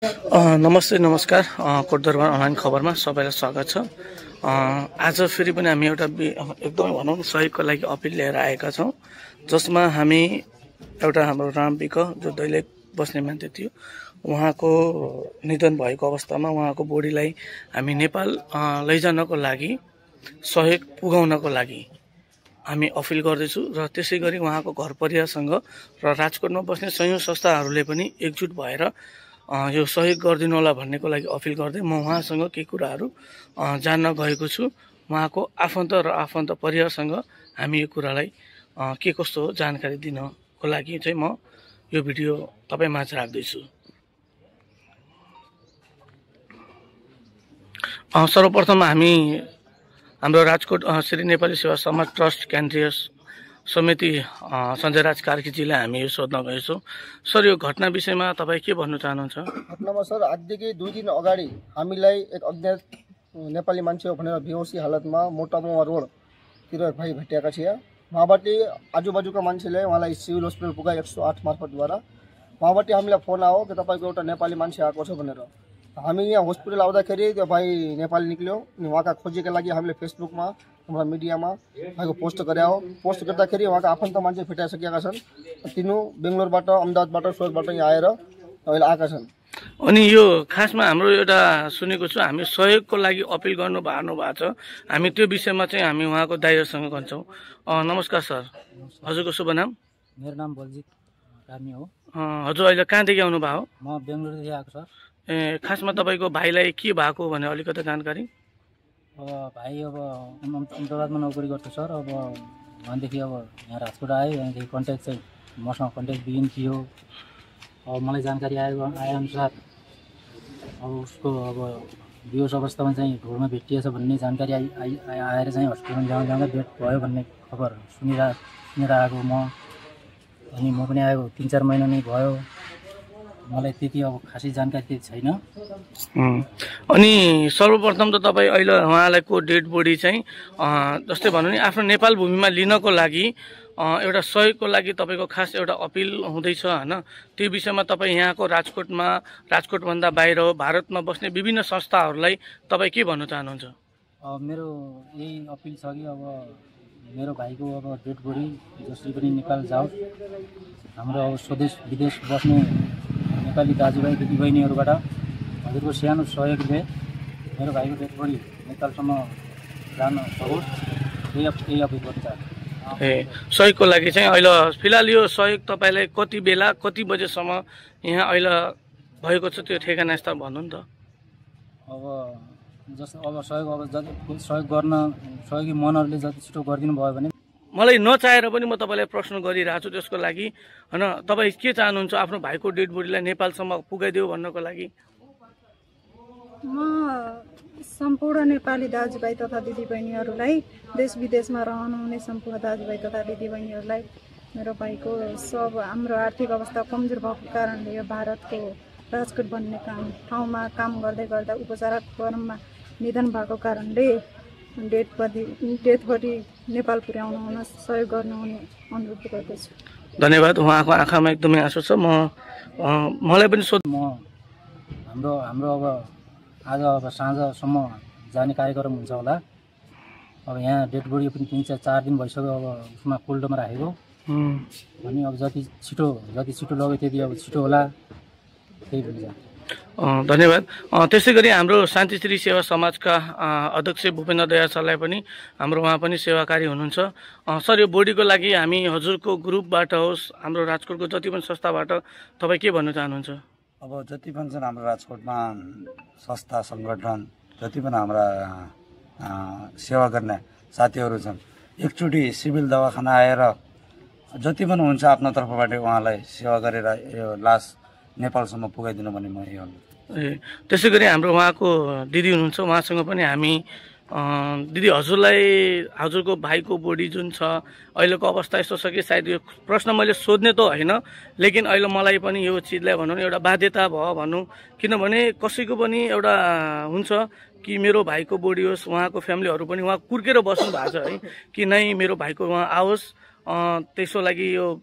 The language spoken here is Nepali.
नमस्ते नमस्कार कोटदरबार अनलाइन खबरमा सबैलाई स्वागत छ। आज फेरि पनि हामी एउटा एकदमै भनौँ सहयोगको लागि अपिल लिएर आएका छौँ, जसमा हामी एउटा हाम्रो राम विक जो दैलेख बस्ने मान्छे थियो, उहाँको निधन भएको अवस्थामा उहाँको बोडीलाई हामी नेपाल लैजानको लागि सहयोग पुगाउनको लागि हामी अपिल गर्दैछु र त्यसै गरी उहाँको घर परिवारसँग र राजकोटमा बस्ने संयौं संस्थाहरूले पनि एकजुट भएर यो सहयोग गरिदिनु होला भन्नेको लागि अपिल गर्दै म उहाँसँग केही कुराहरू जान्न गएको छु। उहाँको आफन्त र आफन्त परिवारसँग हामी यो कुरालाई के कस्तो हो जानकारी दिनको लागि चाहिँ म यो भिडियो तपाईँ माझ राख्दैछु। सर्वप्रथम हामी हाम्रो राजकोट श्री नेपाली सेवा समाज ट्रस्ट केन्द्रीय समिति सञ्जय राज कार्कीजीलाई हामी यो सोध्न गएछौँ। सर, यो घटना विषयमा तपाईँ के भन्नु चाहनुहुन्छ? घटनामा सर आजदेखि 2 दिन अगाडि हामीलाई एक अज्ञात नेपाली मान्छे हो भनेर बेहोसी हालतमा मोटामोवा रोडतिर भाइ भेटिएका थिए। वहाँबाट आजूबाजुका मान्छेले उहाँलाई सिभिल हस्पिटल पुगाए 108 मार्फतद्वारा। वहाँबाट हामीलाई फोन आयो कि तपाईँको एउटा नेपाली मान्छे आएको छ भनेर। हामी यहाँ हस्पिटल आउँदाखेरि त्यो भाइ नेपाली निक्ल्यो अनि उहाँका खोजीका लागि हामीले फेसबुकमा हाम्रो मिडियामा उहाँको पोस्ट गरे हो। पोस्ट गर्दाखेरि उहाँका आफन्त मान्छे भेटाइसकेका छन्। तिनीहरू बेङ्गलोरबाट, अहमदाबादबाट, सोरबाट यहाँ आएर अहिले आएका छन्। अनि यो खासमा हाम्रो एउटा सुनेको छु, हामी सहयोगको लागि अपिल गर्नु भएको छ। हामी त्यो विषयमा चाहिँ हामी उहाँको दाइहरूसँग गर्छौँ। नमस्कार सर, हजुरको शुभ नाम? मेरो नाम बलजित कार्मी हो। हजुर अहिले कहाँदेखि आउनुभयो? म बेङ्गलोरदेखि आएको सर। खासमा तपाईँको भाइलाई के भएको भने अलिकति जानकारी? भाइ अब अहमदाबादमा नोकरी गर्छ सर। अब वहाँदेखि अब यहाँ राजकोट आयो। यहाँदेखि कन्ट्याक्ट चाहिँ मसँग कन्ट्याक्ट बिगिन थियो। अब मलाई जानकारी आएअनुसार अब उसको अब बेहोस अवस्थामा चाहिँ ढोडमा भेटिएछ भन्ने जानकारी आएर चाहिँ हस्पिटलमा जाँदा डेथ भयो भन्ने खबर सुनेर आएको म। अनि म पनि आएको 3-4 महिना नै भयो। मलाई त्यति अब खासै जानकारी त्यति छैन। अनि सर्वप्रथम त तपाईँ अहिले उहाँलाई को डेड बोडी चाहिँ जस्तै भनौँ नि आफ्नो नेपाल भूमिमा लिनको लागि एउटा सहयोगको लागि तपाईँको खास एउटा अपिल हुँदैछ होइन? त्यो विषयमा तपाईँ यहाँको राजकोटभन्दा बाहिर भारतमा बस्ने विभिन्न संस्थाहरूलाई तपाईँ के भन्न चाहनुहुन्छ? मेरो यही अपिल छ कि अब मेरो भाइको अब डेड बोडी जसरी पनि नेपाल जाओस्। हाम्रो अब स्वदेश विदेश बस्ने नेपाली दाजुभाइ दिदीबहिनीहरूबाट हजुरको सानो सहयोगले मेरो भाइको डेड बोडी नेपालसम्म जान सकोस्, यही अपिल गर्न चाहन्छु। सहयोगको लागि चाहिँ अहिले फिलहाल यो सहयोग तपाईँलाई कति बेला कति बजेसम्म यहाँ अहिले भएको छ त्यो ठेगाना स्थल भन्नु नि त। अब जति सहयोग गर्न सहयोगी मनहरूले जति छिटो गरिदिनु भयो भने। मलाई नचाहेर पनि म तपाईँलाई प्रश्न गरिरहेको छु त्यसको लागि होइन। तपाईँ के चाहनुहुन्छ आफ्नो भाइको डेड बोडीलाई नेपालसम्म पुगाइदियो भन्नको लागि? म सम्पूर्ण नेपाली दाजुभाइ तथा दिदीबहिनीहरूलाई, देश विदेशमा रहनुहुने सम्पूर्ण दाजुभाइ तथा दिदीबहिनीहरूलाई मेरो भाइको सब हाम्रो आर्थिक अवस्था कमजोर भएको कारणले यो भारतको राजकोट भन्ने ठाउँमा काम गर्दै गर्दा उपचारको क्रममा निधन भएको कारणले डेथ बडी नेपाल पुर्याउनु हुन सहयोग गर्नुहुने अनुरोध गर्दछु। धन्यवाद। उहाँको आँखामा एकदमै आँसु छ। मलाई पनि हाम्रो अब आज अब साँझसम्म जाने कार्यक्रम हुन्छ होला। अब यहाँ डेड बडी पनि 3-4 दिन भइसक्यो अब उसमा कोल्डोमा राखेको। अनि अब जति छिटो लग्यो त्यति अब छिटो होला, त्यही भन्छ। धन्यवाद। त्यसै गरी हाम्रो शान्तिश्री सेवा समाजका अध्यक्ष भूपेन्द्र दयाल सरलाई पनि उहाँ पनि सेवाकारी हुनुहुन्छ। सर, यो बोडीको लागि हामी हजुरको ग्रुपबाट होस्, हाम्रो राजकोटको जति पनि संस्थाबाट तपाईँ के भन्न चाहनुहुन्छ? अब जति पनि छन् हाम्रो राजकोटमा संस्था सङ्गठन जति पनि हाम्रा सेवा गर्ने साथीहरू छन्, एकचोटि सिभिल दवाखाना आएर जति पनि हुन्छ आफ्नो तर्फबाट उहाँलाई सेवा गरेर यो लास नेपालसम्म पुगाइदिनु भने म यो। त्यसै गरी हाम्रो उहाँको दिदी हुनुहुन्छ, उहाँसँग पनि हामी दिदी हजुरको भाइको बोडी जुन छ अहिलेको अवस्था यस्तो छ कि सायद यो प्रश्न मैले सोध्ने त होइन, लेकिन अहिले मलाई पनि यो चिजलाई भनौँ एउटा बाध्यता भयो भनौँ। किनभने कसैको पनि एउटा हुन्छ कि मेरो भाइको बोडी होस्, उहाँको फ्यामिलीहरू पनि उहाँ कुर्केर बस्नु भएको छ है कि नै मेरो भाइको उहाँ आओस्। त्यसको लागि यो